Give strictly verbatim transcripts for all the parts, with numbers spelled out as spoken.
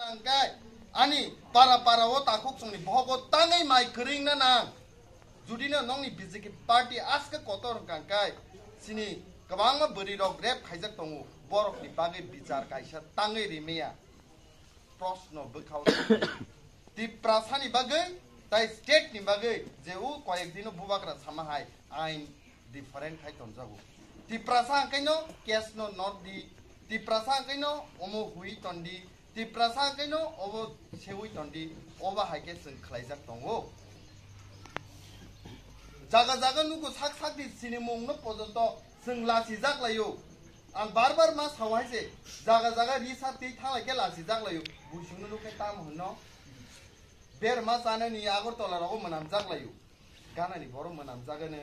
Hwnkhe ani para para o takhuk chwngni bohogo tangwi mai kwrwngna nang. Judino nongni B J P party aske kotor hwnkha hwnkhe chini kwbangma bwrwi rok rape khaijak tongo, borokni bagwi bichar kaisa tangwi rimaya. Proshno bwkhao Tiprasani bagwi tai state ni bagwi je o koyek dino bubagra sama hai ain different khai tonjago. Tiprasa hwnkhe no case no not di, Tiprasa hwnkhe no omo hui tondi, Tiprasa hwnkhe no obo seui tondi, obo hai khe chwng khlaijak tongo. Jaga jaga nugo sak sak di sinimung no pojonto chwng lachijak laio. Ang bar bar ma sao hai se, jaga jaga ri sa twi thanglai khe lachijak laio. Buisingno nukhe tamo hwnno. Berma chanani Agartala rogo mwnamjak laio. Ganani borok mwnamjagano,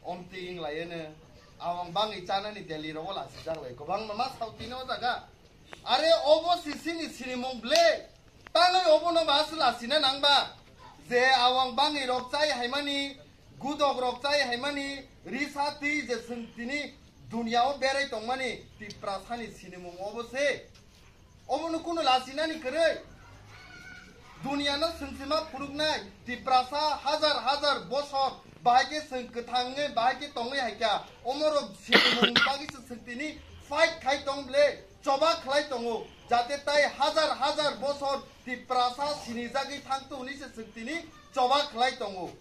omtwi wnglaino, awang bangwi chanani Delhi rogo lachijak lai. Kwbangma ma sao tino o jaga. Are obo sisini sinimung ble. Tangwi obono ba se lachina nangba. Je awang bangwi rok chai haimani, gudok rok chai haimani, risa twi je chwng tini duniao berai tongmani, Tiprasani sinimung obo se. Obono kunu lachinani kwrwi. Duniano swngchima phunuknai Tiprasa hajar hajar bosor bahai khe chwng kwthangwi bahai khe tongwi hai kha. Omorok sinimungni bagwi se chwng tini fight khai tong ble, choba khlai tongo. Jate tai hajar hajar bosor Tiprasa sinijagwi thangto hwnwi se chwng tini choba khlai tongo.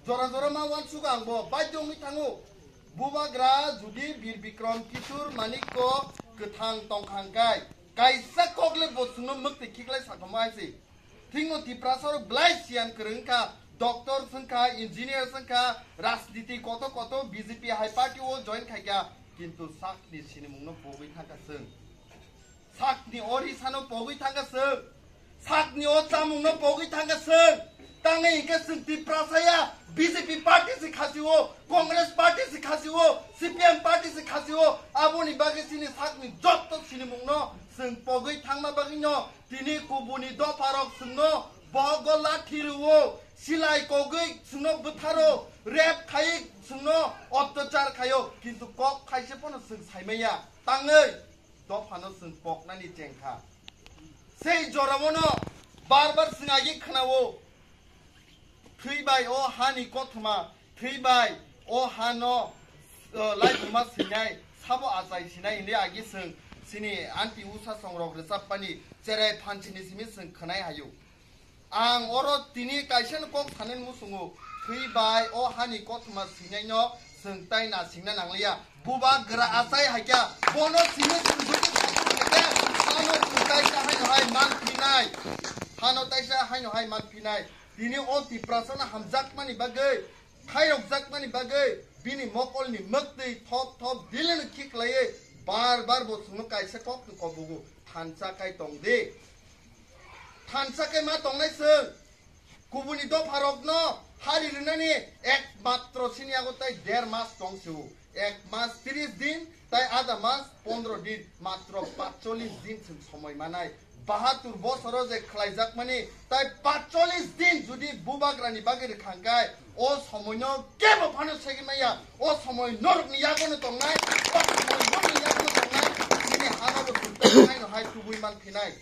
Jora jora ma uansuk ang bo baidyo wngwi thango. Bubagra judi Bir Bikram Kishore Manikko kwthang tongkha hwnkhe kaisa kokle bo chwngno mwktwi khiklai sakhama hai se. Thikno Tiprasa rok belai siyan kwrwng wngkha, doctor wngkha, engineer wngkha, rajniti koto koto B J P hai party o join khaikha, kintu sakni sinimungno pogwi thangkha chwng. Sakni o risano pogwi thangkha chwng. Sakni o chamungno pogwi thangkha chwng. Tangwi hinkhe chwng Tiprasa ya B J P party se khasi-o, Congress party se khasi-o, C P M party se khasi-o. Aboni bagwi chini sakni jotto sinimungno chwng pogwi thangma bagwino tini kubuni dopharok chwngno bohogo lathi rw-o, silai kogwi chwngno bwtharo, rape khaiwi chwngno otyachar khaio, kintu kok khaise phano chwng saimaya. Tangwi dophano chwng poknani chengkha. Sei joraono bar bar chwng agi khwnao, thwi bai o hani kothoma, thwi bai o hano, uh, laibuma swinai, sabo achai sinai hinwi agi chwng chini anti usa songrok rwchapmani cherai phanchini simi chwng khwnai haio. Ang oro tini kaisa no kok sanani muchungo, thwi bai o hani kothoma swinaino chwng tai nasingna nangliya. Bubagra achai haikya, bono simi chwng jodi khaikhe, ano chwng taisa haino hai manphinai. Hano taisa haino hai manphinai. Tini o Tiprasano hamjakmani bagwi, khairokjakmani bagwi, bini mokolni mwktwi thop thop dilino khiklaiwi bar bar bo chwngno kaisa kokno kobugo, thansa kai tong di. Thansa khe ma tongnai chwng. Kubuni dopharokno hari rwnani ekmatro sini yago tai der mas tong se-o. Ek mas tris din tai ada mas pondro din, matro patchollis din chwng somoi manai. Bahatur bosoro je khlaijakmani tai patchollis din judi bubagrani bagwi rwkha hwnkhe o somoino kebo phano segwi maya. O somoi norokni yagono tongnai, o somoi norokni yagono tongnai, chini hano bo chwng tei haino hai tubui manphinai.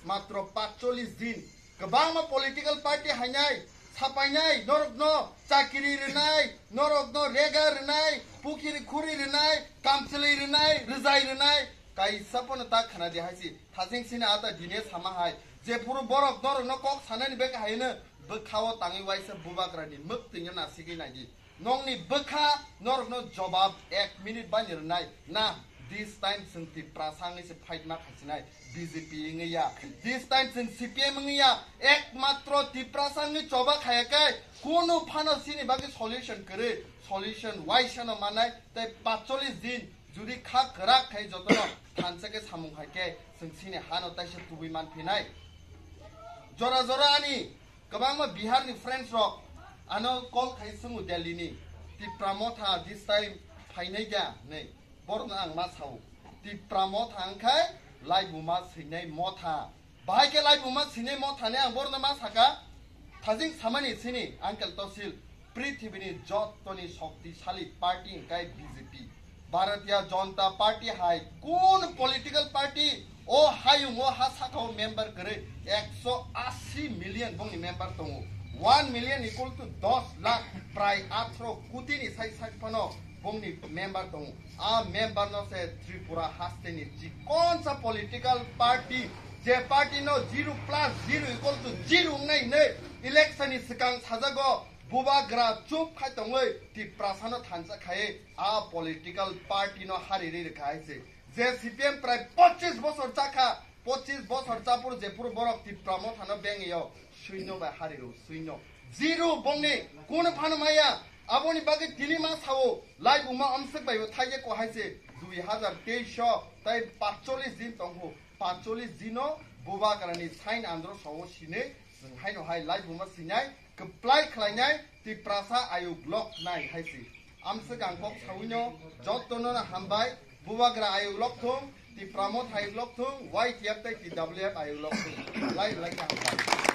Matro patchollis din. Kwbangma political party hainai, sapainai, norokno chakiri rwnai, norokno rega rwnai, pukiri khuri rwnai, kamchwlwi rwnai, rwjai rwnai, kaisa phano ta khna di hai si. Thajing sini ata dine sama hai. Jephuru borok norokno kok sanani bek haino bwkhao tangwi waisa bubagrani mwktwino nasigwi nai di. Nongni bwkha norokno jobab ek minute bani rwnai na, this time chwng Tiprasa wngwi se fight ma khaisinai, B J P wngwi ya, this time chwng C P M wngwi ya, ekmatro Tiprasa wngwi choba khaya khe kunu phano chini bagwi solution kwrwi, solution waisano manai tei patchollis din judi kha kwrak khai jotono thansa khe samung hai khe chwng chini hano taisa tubui manphinai. Jora jora ani kwbangma Bihar ni friends rok ano call khai swngo Delhi ni, Tipra Motha this time phainai da hinwi. Borokno ang ma sao, Tipra Motha wngkhai laibuma swinai motha. Bahai khe laibuma swinai motha hinwi ang borokno ma saka. Thajing samani sini Uncle Tosil, prithibini jottoni shoktisali party hwnkhe B J P. Bharatiya Janata Party hai kun political party O hayung o ha saka o member kwrwi ekso asi million bongni member tongo. One million equal to dos lakh, prai athro koti ni sai sai phano bongni member tongo. A member no se Tripura haste ni chikonsa political party, je party no zero plus zero equal to zero wngnai hinwi election ni swkang sajago, bubagra chup khai tongwi Tiprasa no thansa khai a political party no hari ri rwkha hai se. Je C P M prai pochis bosor chakha, pochis bosor chapur jephuru borok Tipra Motha no bengyo, suino bai hari rw, suino. Zero bongni kuno phano maya, aboni bagwi tini ma sao, lai buma amswk bai bo thaige ko hai se, dui hazar teis o tai patcholis din tongkhu, patcholis dino bubagra ni sign andro sao sinwi, chwng haino hai lai buma sinai, kwplai khlainai, Tiprasa ayuk lok nai hai se. Amswk ang kok sawino, jotono no hambai, bubagra ayuk lok thung, Tipra Motha ayuk lok thung, Y T F tei T W F ayuk lok thung. Lai, lai kha hambai.